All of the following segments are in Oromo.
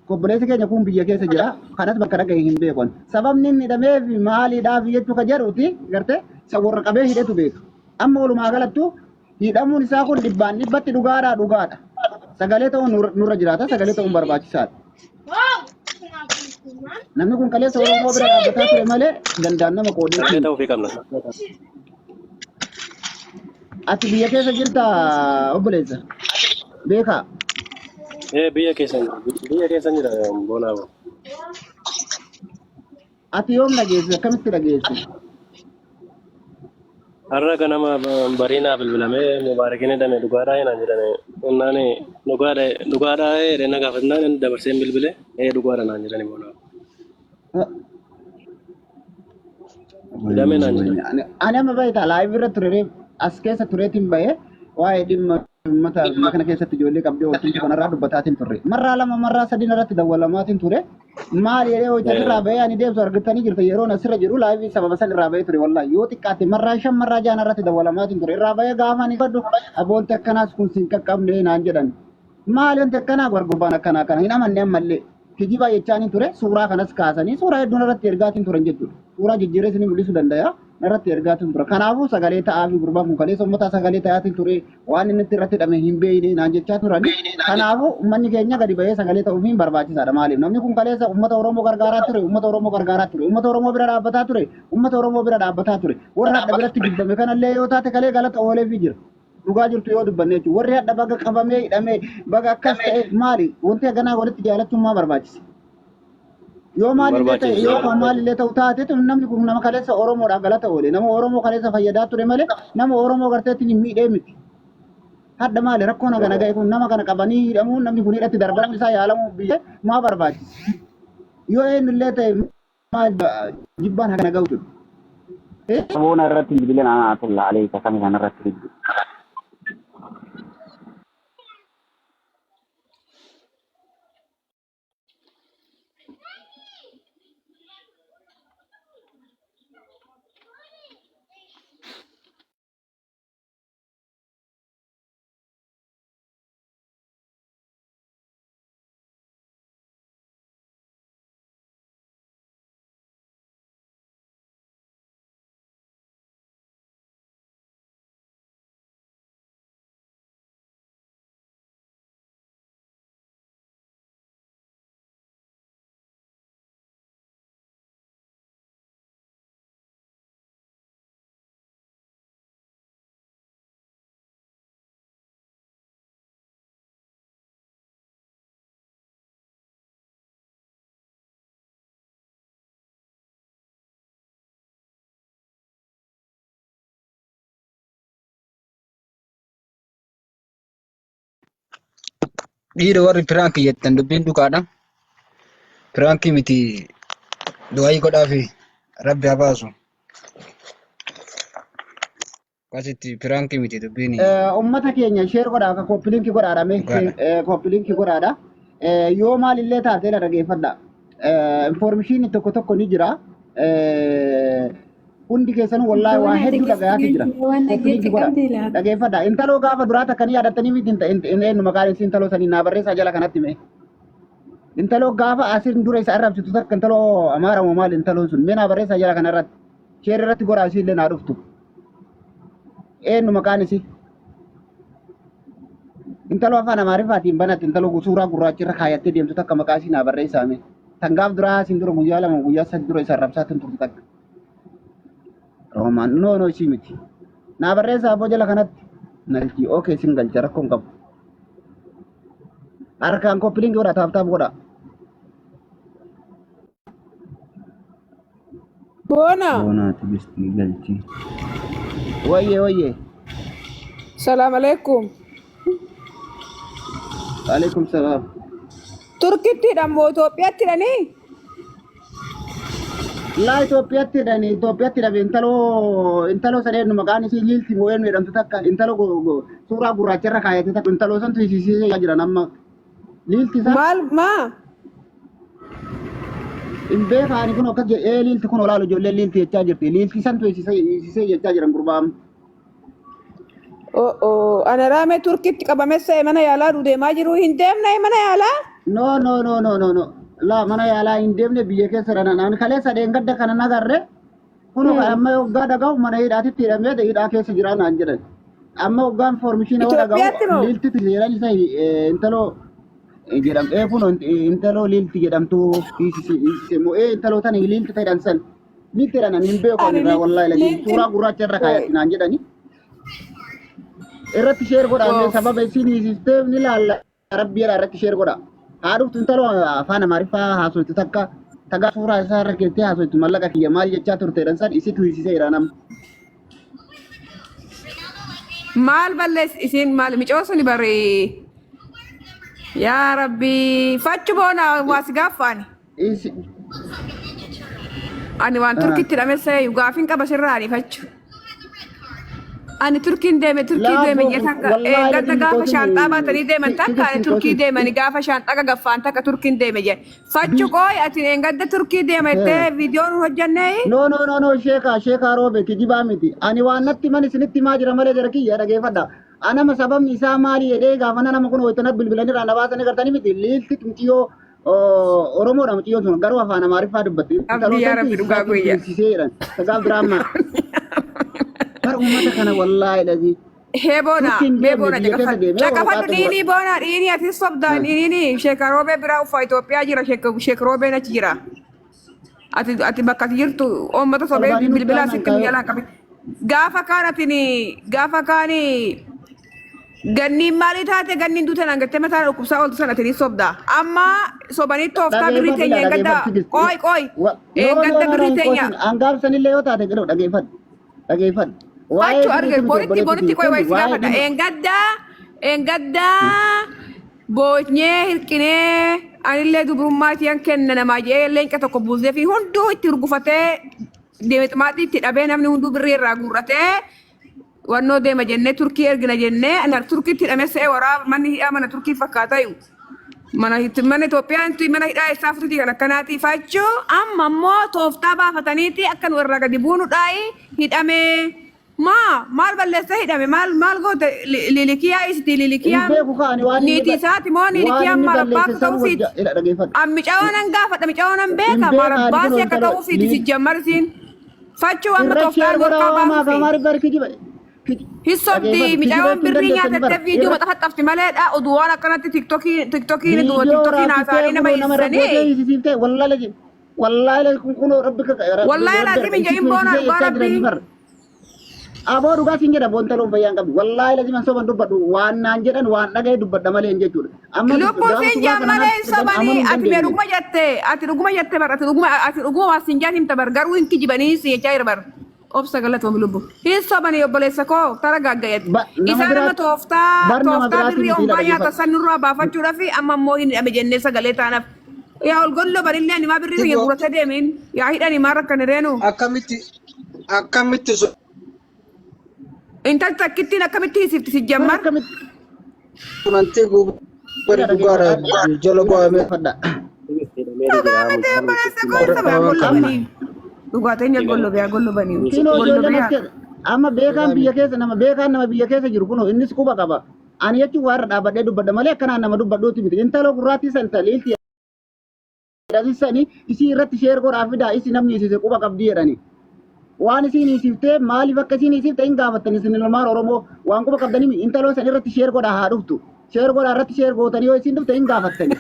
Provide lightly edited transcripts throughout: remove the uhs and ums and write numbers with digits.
Obboleessi keenya kun biyya keessa jira. Kanas bakka dhagahe hin beekan. Sababni inni hidhameef maaliidhaaf jechuu ka jedhuuti gartee isa warra qabee hidhetu beeka. Amma walumaa galattu hidhamuun isaa kun dhibbaan dhibbatti dhugaadhaa dhugaadha. Sagalee ta'uun nurra jiraata. Sagalee ta'uun barbaachisaadha. Namni kun kaleessa Oromoo bira dhaabbataa ture malee gandaan nama qoodee Sagalee ta'uufii qabna. Ati biyya keessa jirta obboleessa. Beekaa. Ee biyya keessan biyya keessan jira boonaa boo. Ati yoom dhageesse? Akkamitti dhageesse? Har'a ganama bariinaa bilbilamee mubaarakiin hidhame dhugaadhaa hinaan jedhame. Innaan dhugaadha dhugaadhaa jedhee na gaafatnaan dabarseen bilbile ee dhugaadha naan jedhani boonaa. Hidhame naan jedhan. Ani amma bahe ta'a live irra ture as keessa tureetiin bahe waa'ee dhimma uummata biyya kana keessatti ijoollee qabdee ooltumtu kanarraa dubbataatiin turre. Marraa lama marraa sadiin irratti dawwalamaatiin ture. Maal jedhee hojii asirraa bahee ani deemsu argattanii jirtu yeroon asirra jiru live sababa san irraa bahee ture wallahi yoo xiqqaate marraa shan marraa jaan irratti dawwalamaatiin ture. Irraa bahee gaafa ani baddu aboonti akkanaas kun sin qaqqabne naan jedhan. Maali wanti akkanaa gurbaan akkanaa kana hin amanne ammallee. Kijibaa jechaaniin ture suuraa kanas kaasanii suuraa hedduun irratti ergaatiin turan jechuudha. Suuraa jijjiiree isinii mul'isuu danda'a irratti ergaatiin ture. Kanaafuu sagalee ta'aa fi gurbaan kun kaleessa uummataa sagalee ta'aatiin ture waan inni irratti hidhame hin beekne naan jechaa turani. Kanaafuu uummanni keenya gadi bahee sagalee ta'uufiin barbaachisaadha. Maaliif namni kun kaleessa uummata Oromoo gargaaraa ture, uummata Oromoo gargaaraa ture, uummata Oromoo bira dhaabbataa ture, uummata Oromoo bira dhaabbataa ture. Warra hadha biratti jibbame kanallee yoo taate kalee galata ooleefii jira. Dhugaa jirtu yoo dubbanne jechuudha. Warri hadha baga qabamee hidhamee baga akkas ta'e maali? Wanti haganaa walitti jaalachuun maa barbaachise? Yoo maalillee ta'e yoo kan maalillee ta'u taate tun namni kun nama kaleessa Oromoodhaaf galata oole. Nama Oromoo kaleessa fayyadaa ture malee nama Oromoo garteetti hin miidhee miti. Hadha maali rakkoon hagana ga'e kun nama kana qabanii hidhamuun namni kun hidhatti darbamuun isaa yaalamuu biyya maa barbaachise? Yoo eenyullee ta'e maal jibbaan hagana ga'u jiru? Boona irratti hin bilbilin anaa tulla aleeka kami kan irratti bilbilu. Dhiira warri piraanki jettan dubbiin dhugaadha. Piraankii miti du'aayii godhaafi rabbi haa baasu. Akkasitti piraankii miti dubbiin Ummata keenya share godhaa akka copy link godhaadha mee dhugaadha. copy link godhaadha. Yoo maalillee taate na dhageeffadha. Information tokko tokko ni jira. Hundi keessanuu wallaahi waa Boona hedduu dhagayaati jira. waan Copy link dhageetti godha. qabdi laata? Dhageeffadha. Intaloo gaafa duraa takka ni yaadattanii miti hin eenyu maqaan isii intaloo sanii naa barreessaa jala kanatti mee. Intaloo gaafa asiin dura isa arrabsitu takka intaloo amaara moo maal intaloon sun mee naa barreessaa jala kanarratti. Share irratti godhaa isii illee naa dhuftu. Eenyu maqaan isii? Intaloo afaan Amaariffaatiin banatti intaloo suuraa gurraacha irra kaayattee deemtu takka maqaa isii naa barreessaa mee. Tan gaaf duraa asiin dura guyyaa lama guyyaa sadi dura isa arrabsaa tun turte takka. Roomaan no no isii miti. Naa barreessaa abboo jala kanatti. Nalchi okay sin galcha rakkoo hin qabu. Harkaan copy link godhaa tap tap godhaa. Boona. Boonaa tigistii galchi. Wayyee wayyee. Salaam alaikum. Alaikum salaam. Turkitti hidhan moo Itoophiyaatti hidhanii? Laa Itoophiyaatti hidhani Itoophiyaatti hidhame intaloo intaloo san eenyu maqaan isii liilti moo eenyu jedhamtu takka intaloo suuraa gurraacha irra kaayate takka intaloo santu hiisisee jiran amma liilti isaa Maal maa? hin beekaani kun akkas jedhe ee liilti kun olaalu ijoolleen liilti jechaa jirti liilti santu hiisisee jechaa jiran gurbaa amma. Oh oh. Ana raame Turkitti qabame se'e mana yaalaa deemaa jiru hin deemne mana yaalaa? No, no, no, no, no, no. Laa, mana yaalaa hin deemne, biyya keessa dha. Naan kaleessa dheengadda kana nagarre. Kun amma hoggaa dhagahu mana hidhaatitti hidhamee hidhaa keessa jira naan jedhan. Amma hoggaan information yoo dhagahu Itoophiyaatti moo? Liiltitu jedhan isa intaloo jedham ee kun intaloo Liilti jedhamtu hiisise moo ee intaloo tana Liilti ta'edhan san. Liilti jedhan ani hin beeku ani Ani irraa wallaahi lagi Liilti suuraa gurraacha irra kaayatti naan jedhani. Irratti share godhaa Oof. sababa isiin hiisisteef ni laalla. Rabbi jedha, irratti share godha. Haa dhuftu, intaloo afaan Amaariffaa haasoftu takka tagaa suuraa isaa irra keessee haasoftu, mallaqa kiyya maal jechaa turte jedhan san isitu hiisiseera nama. Maal balleess isiin maal micoo suni bari. Yaa Rabbi, fachu boona waa si gaaffaani. Isi Ani waan Turkitti hidhame seeyu gaafin qaba sirraani fachu. Ani Turkiin deeme, Turkii deeme Laaboo jee takka wallaahi gadda lagi gaafa shaanxaa baatanii deeman takka ani Turkii tigis deemani gaafa shaanxaa gagaffaan takka Turkiin deeme jee. Fachu qooy ati gadda Turkii deema jettee viidiyoo nu hojjannee. No, no, no, no, sheekaa roobe kijibaa miti. Ani waan natti man isinitti himaa jira malee jara kiyya dhageeffadha. Anama sababni isaa maali jedhee gaafa nama kun wayitana bilbilanirraa na baasanii gartanii miti. Liilti muciyyoo Oromoodha, muciyyoon sun garuu afaan Amaariffaa dubbatti. Abdii yaa Rabbi dhugaa guyyaa. Hiisisee jedhan. Sagaaf biraa amma. Bar uummata kana wallaahi dhagii. Hee boona, Turkiin mee deemne boona biyya keessa caqafadhu. deemee Caqafadhu waraqaa dhiinii boona dhiinii ati sobdaa dhiinii sheekaroobee biraa uffaa Itoophiyaa jira sheekaroobeen achi jira. Ati bakka ati jirtu uummata sobee Albaanii nutti bilbilaa aanan sitti kaayoo. jalaan qabe. Gaafa kaan ati gaafa kaan ganniin maalii taate ganniin duute naan gattee mataa dhukkubsaa ooltu sana ati ni sobdaa. Amma sobanii tooftaa birrii teenya eeggadda qooy qooy eeggadda birrii teenya. Hangaafsanillee yoo taate jedhu dhageeffadhu. Dhageeffadhu. Waa'ee Fachu arge biriitii miti bonitti obboleetti bonitti qoy wayi si waa'ee gaafadha. dhimma Eengaddaa boonyee hirqinee anillee dubrummaa tiyyan kenna namaa jedhee leenca tokko buusee fi hunduu itti urgufatee deemximaaxii itti dhabee namni hunduu birrii irraa guurratee wannoo deema jennee Turkii ergina jennee ana Turkiitti hidhamee se'ee waraaba manni hidhaa mana Turkii fakkaata iyyuu. Mana mana Itoophiyaan mana hidhaa isaa fututi kan akkanaati fachuu amma immoo tooftaa baafataniiti akka nu irraa gadi buunu dhaayi hidhamee maa maal balleessee hidhame maal maal goote lilikiyaa isiti Hin lilikiyaa beeku kaani waan inni niitii isaati moo waan lilikiyaa inni maal balleesse abbaatu san ta'uufiiti. hojja ila dhageeffadhu. Micawoo nan gaafadha, micawoo nan Hin beeka maal beeka ani kun abbaasii akka intaloo ta'uufiiti si jammarsiin fachuu amma irra tooftaa share godha gorkaa waamaa baasuufi. kamaari bari kijiba. Hin sobdi Dhageeffadhu micayoon kijibachuu hin birrii dandeessani nyaatattee bara viidiyoo irra maxxafaxxafti maleedha. Oduu waan akkanatti tiktokii du'a viidiyoo tiktokiin raabsitee haasa'anii nama kunoo nama irra gootee hiisisanii. hiisisiiftee wallaahi wallaahi kun kunoo rabbi rabbi Wallaahi rabbi laazim hin jedhin isitu boona hiisisee dhugaa jechaa jiranii rabbii. bar. Aboo dhugaa siin jedha, boontaloon fayyaan qabdu. Wallaahi laziman soban dubbadhu waan naan jedhan waan dhagaye dubbadha malee hin jechuudha. Amma Lubbuu gaafa siin suuraa jaan kana malee naan hin ergan sobanii amanuu hin ati mee dandeenye. dhuguma jette ati dhuguma jette bar ati dhuguma waa siin jaan himta bar garuu hin kijibanii si jechaa jira bar. Obsa galatoomi lubbu. Hin sobanii obboleessa koo tara gaaggayatti. Nama Isaan amma biraatti tooftaa bar nama tooftaa biraatti birrii miti ombaa nyaata dhaggeeffadhu. san nurraa baafachuudhaaf amma immoo hin hidhame jennee sagalee taanaaf. Yaa ol golloo barillee ani maa birrii keenya Tigoo guuratee deemin yaa hidhani maa rakkane reenu. Akkamitti Intalli takkittiin akkamitti hiisifti si Bar jammar. akkamitti amantii ila bari dhugaadha dhaggeeffadha. jala Ila bu'ame. dhaggeeffadha. Hidhamee Dhugaa jira miti mucaan obboleessa koo hin soba yaa Amma gollobanii. Dhugaa teenya gollobe yaa gollobanii. Kinoo ijoolleen Gollobe as yaa. keessa amma beekaan biyya keessa nama beekaan nama biyya keessa jiru kunoo innis quba qaba. Ani jechuun waan irra dhaabbadhee dubbadha malee akkanaan nama dubbadhuuti miti. Intaloo gurraattii san taliilti sani isii irratti share godhaa fidaa isi namni isiise quba qabdii jedhani. Waan isiin isiiftee maaliif akka isiin isiifte hin gaafattan isin ilmaan Oromoo waan quba qabdanii intaloo san irratti share godhaa haa dhuftu. Share godhaa irratti share gootanii yoo isiin dhufte hin gaafattani.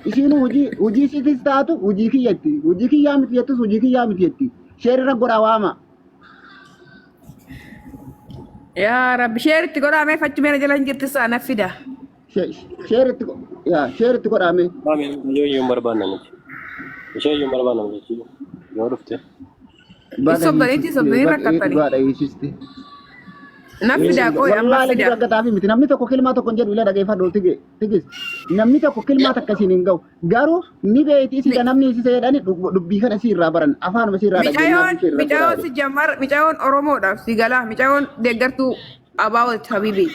Isiin hojii isiitis taatu hojii kiyyatti. Hojii kiyyaa miti jettus hojii kiyyaa miti jetti. Share irra godhaa waama. Yaa Rabbi share itti godhaa mee fachi meena jala hin jirti sana fida. Share itti yaa share itti godhaame. Yoo iyyuu hin barbaanne miti. Ishee iyyuu hin barbaanne miti yoo dhufte. Baga Sobdaniiti hiisiste sobdanii baga rakkattanii. dhugaadha hiisiste. Na fidaa qoy amma Wallaahi fidaa. dura gataafi miti namni tokko kilmaa tokko hin jedhu illee dhageeffadhu tige tigis namni tokko kilmaa takka isiin hin ga'u garuu ni beeyti isiidha namni isise jedhani dubbii kana isii irraa baran afaanuma isii irraa dhageenyaa Micayoon ishee irra micayoon godhaa si jammar micayoon Oromoodhaaf si galaa micayoon deeggartuu Abaawot Habibi.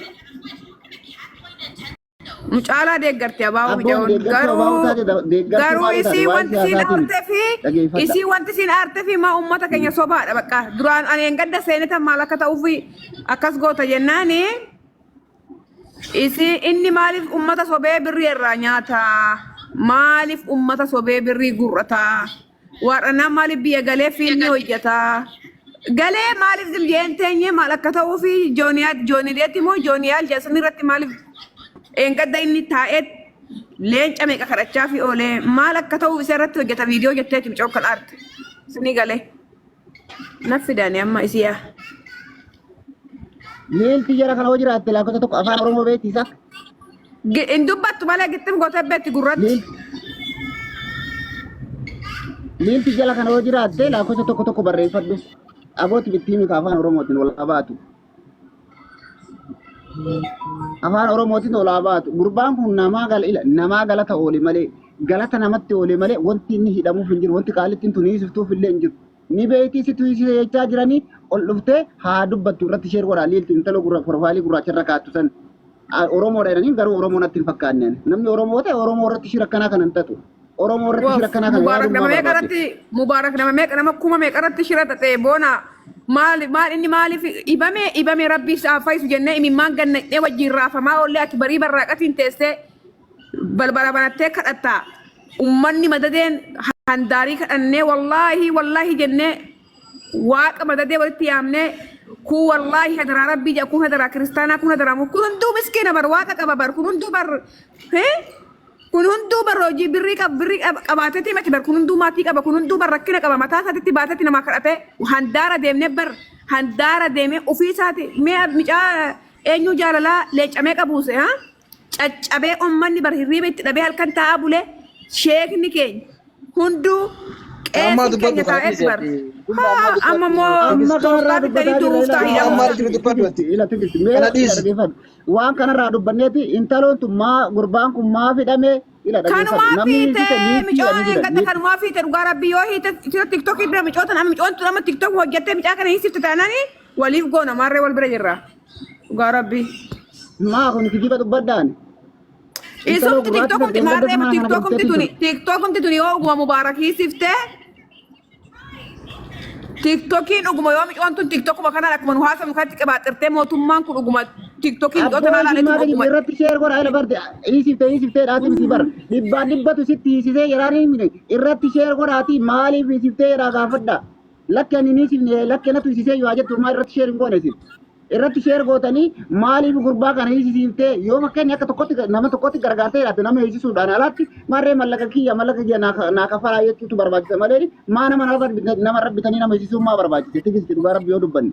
Mucaalaa deeggarti Abaawoo Abboon micayoon deeggartuu Abaawoo garuu taate deeggartuu garuu maal taate isii waa'ee wanti isiin siyaasaatii miti aarte fi dhageeffadha. isii wanti isiin aarte fi maa uummata keenya sobaadha bakka duraan ani engadda seenetan maal akka ta'uuf akkas goota jennaani. Isi inni maaliif ummata sobee birrii irraa nyaata? Maaliif ummata sobee birrii gurrata? Waar'anaa maaliif biyya galee fiilmii hojjeta? Galee maaliif zim jeen teenye maal akka ta'uu fi jooniileetti immoo jooniyaal jedhan irratti maaliif eengadda inni taa'ee leenca meeqa kadhachaa fi oolee maal akka ta'uu isa irratti hojjeta viidiyoo jetteeti mucoo kan aarte. Isinii galee. Na fidani amma isiyaa. Leelti jara kana hoo jiraatte lakkoofsa tokko afaan Oromoo beekti isa. Hin dubbattu malee gixxim gootee beekti gurratti. Leelti jala kana hoo jiraatte lakkoofsa tokko tokko barreeffadhu. Abooti bittii mika afaan Oromootiin wal qabaatu. Afaan Oromootiin ol haa baatu. Gurbaan kun namaa gala ila namaa galata oole malee galata namatti oole malee wanti inni hidhamuuf hin jiru wanti qaalittiin tun hiisiftuuf illee hin jiru. Ni beektii situ hiisise jechaa jiranii ol dhuftee haa dubbattu irratti sheer godhaa liilti intala gurra profaayilii gurraacha irra kaattu san. Oromoodha jedhanii garuu Oromoo natti hin fakkaanne. Namni Oromoo ta'e Oromoo irratti shira akkanaa kana hin xaxu. Oromoo irratti shira akkanaa kana Mubaarak yaadummaa nama meeqa barbaachisa. irratti Mubaarak nama meeqa nama kuma meeqa irratti shira xaxee boona maal maal inni maaliif ibame ibame rabbi isaa fayyisu jennee imimmaan gannaqnee wajjin raafamaa oollee ati barii barraaqatiin teessee balbala banattee kadhattaa ummanni madadeen handaarii kadhannee wallaahi wallaahi jennee waaqa madadee walitti yaamnee kun wallaahi hadaraa rabbii jedha kun hadaraa kiristaanaa kun hadaraa kun hunduu miskiina bar waaqa qaba bar kun hunduu bar hee kun hunduu bar hojii birrii qab birrii qabaateeti miti bar kun hunduu maatii qaba kun hunduu bar rakkina qaba mataa isaatitti baateeti namaa kadhatee handaara deemnee bar handaara deemee ofii isaati mee micaa eenyuu jaalalaa leencamee qabuuse ha caccabee ummanni bar hirriiba itti dhabee halkan taa'aa bulee sheekni keenya hunduu Ammaa qeesiin dubbadhu keenya kana taa'eet dhiisi bar ati. Dhimma ammaa haa dubbadhu amma immoo Amma Tigist. kanarraa tooftaa dubbataa bitanii jirra du'uuf ila taa'ii Dhimma ammaa dhabuuf jiru dubbadhu ati. ila tigist mee Kana ila dhiisi. dhaggeeffadhu. Waan kanarraa dubbanneeti intaloon tun maa gurbaan kun maa fidhame ila dhaggeeffadhu. Kanumaa Namni fiite hiisise liitii micoon jedhanii jiran. eeggatte kanumaa fiite dhugaa rabbii yoo hiite tiktookii bira micoota nama micoon tun amma tiktook hojjattee micaa kana hiisifte taanani waliif goona maarree wal bira jirra dhugaa rabbii. Maa kun kijiba dubbadhaan. Intaloo Isumti gurraacha tiktookumti saddeet maarree mana kana tiktookumti galteetiin tuni ture. tiktookumti tuni yoo dhuguma mubaarak hiisiftee Tiktookiin dhuguma yoo micoon tun tiktookuma kanaan akkuma nu haasofnu kanatti qabaaxirtee mootummaan kun dhuguma tiktookiin micoota Abboo naa isin laaleetu maa dhuguma. irratti sheer godhaa ila barte hiisifte hiisiftee dhaati miti bar dhibbaan dhibbatu sitti hiisisee jedhaan himne irratti sheer godhaati maaliif hiisiftee jedhaa gaafadha lakki ani hin hiisifne lakki anatu hiisisee yoo jettu maa irratti sheer hin goone isin irratti sheer gootanii maaliif gurbaa kana hiisisiiftee yoo fakkeenya akka tokkotti nama tokkotti gargaartee jedhatte nama hiisisuudhaan alaatti maarree mallaqa kiyya mallaqa kiyya naa kafalaa jechuutu barbaachisa malee maa nama nama bitanii nama hiisisuun maa barbaachise tigisti dhugaa rabbi yoo dubbanne.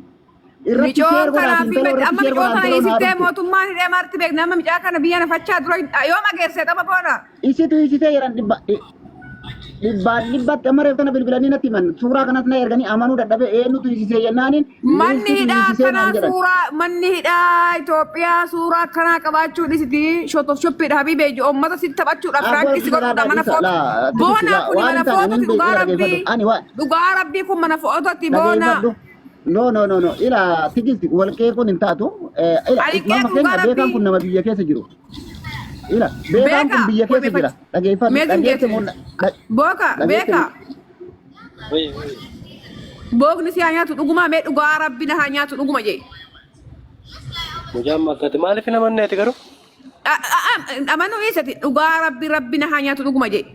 Irratti Micoon sheer godhaati kanaaf intaloo irratti amma sheer micoo godhaa kana intaloo naa hiisiftee dhufte. mootummaan hidhee maarti beekna amma micaa kana biyya nafachaa dura yoo mageessee tapha boona. Isitu hiisisee jedhan dhibba dhibbaan dhibbatti amma reef kana bilbilanii natti himan suuraa kanas na erganii amanuu dadhabee eenyutu hiisisee jennaaniin Manni leensitu hidhaa hiisisee akkanaa naan jedhan. suuraa manni hidhaa Itoophiyaa suuraa akkanaa qabaachuu dhisiti shot of shoppiidha habiibee uummata sitti taphachuudhaaf Abboo firaankii si godhuudha sodaadhaa mana dhiisa foota laa tikiti boonaa laa kuni waan mana hin taane foototi anin dhugaa beekee rabbii dhaggeeffadhu ani waan dhugaa rabbii kun mana foototi boonaa. dhaggeeffadhu. No no no no ila tigisti wal qeequun hin taatu ila Ani amma qeequ fakkeenya dhugaa beekaan rabbii kun nama biyya keessa jiru. Ila beekaan kun beekaa biyya keessa jira dhaggeeffadhu meetin dhaggeesse geesse mun booka dhageesse beekaa Wayii wayii. bookni si haa nyaatu dhugumaa mee dhugaa rabbi na haa nyaatu dhuguma jee. Mucaan maal taate maaliif hin amanne ati garuu? Amanuu dhiisati dhugaa rabbi rabbi na haa nyaatu dhuguma jee.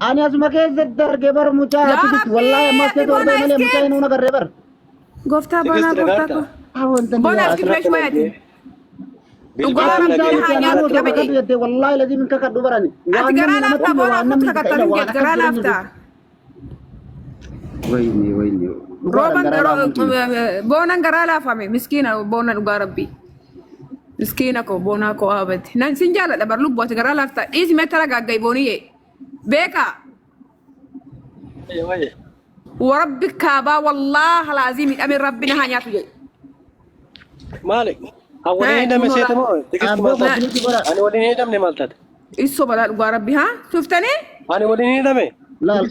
Ani asuma keessatti arge bar mucaa Yaa tigisti wallaahi rabbii ammas ati keessa ol boona ba'e malee mucaa iskiip. hin agarree bar. Gooftaa Tigisti boonaa gooftaa dhagaarta. koo. Ah wanta ni Boona yaa iskiip Asirratti meesh wayaati. nagee. Dhugaa Bilbilaan rabbi Mucaa na nagee. haa miti nyaatu anaan dhugama osoo jee. kakadhu jette wallaahi lazim hin kakadhu barani. Ati Waan garaa namni namatti laaftaa hime boonaa waan kottu namni ila kakattan waan jedhu akkas garaa jireenya laaftaa. Wayne wayne dhugaadhaan Rooban garaa laafuun kiyya. boonan garaa laafame miskiina boona dhugaa rabbii. Miskiina koo boonaa koo abati. Nan sin jaaladha bar lubbu ati garaa laaftaa. Dhiisi mee tara gaagga'i booniyyee. Beekaa. Wayii wayii. Warabbi kaabaa wallaah laazii miidhame rabbi na haa nyaatu jedhe. Maali? An waliin Haa hidhame kunoo seete laa. moo tigisti Abboo maal taate? koppiliitti godha. Ani waliin hidhamne maal taate? Isso balaa dhugaa rabbi haa tuftanii? Ani waliin hidhame. Laal.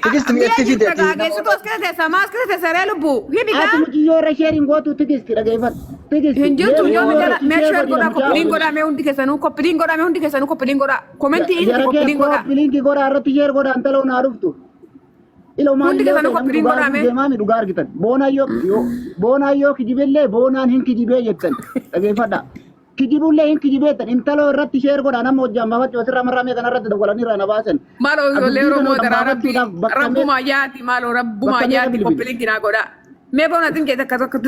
Tigisti Biyya mi'atti jirta fide ati gaa nama geessitu as keessa teessa maa as keessa teessa ree lubbuu himi Ati gaa. muciyyoo irra sheeriin gootu tigisti dhageeffadhu. Tigisti Hin jirtu mee yoo muciyyoo jala irratti mee sheer sheer godhina godhaa mucaa koppiliin godhaa mee hundi keessanuu koppiliin godhaa mee hundi keessanuu koppiliin godhaa komentii isatti Jara kee koppiliin godhaa koppiliinki godhaa irratti sheer godhaa intaloo naa dhuftu. Ila hundi maalillee keessanuu ta'e namni koppiliin dhugaa godhaa arguuf mee. deemaami dhugaa argitan. Boonaan yoo boonaan yoo kijibellee boonaan hin kijibee jettan dhageeffadha. Kijibullee hin kijibeettan intaloo irratti share godhaa nama hojjaan baafachuu asirraa marraa mee kanarratti dawwalanii irraa na baasan. Maaloo ijoollee Dubbii kana Oromoo daraa rabbii baafachuudhaaf bakka rabbumaa yaati maaloo rabbumaa bakka meeqa yaati bilbile? koppilinkii naa godhaa. Mee boona xinqee takka tokko.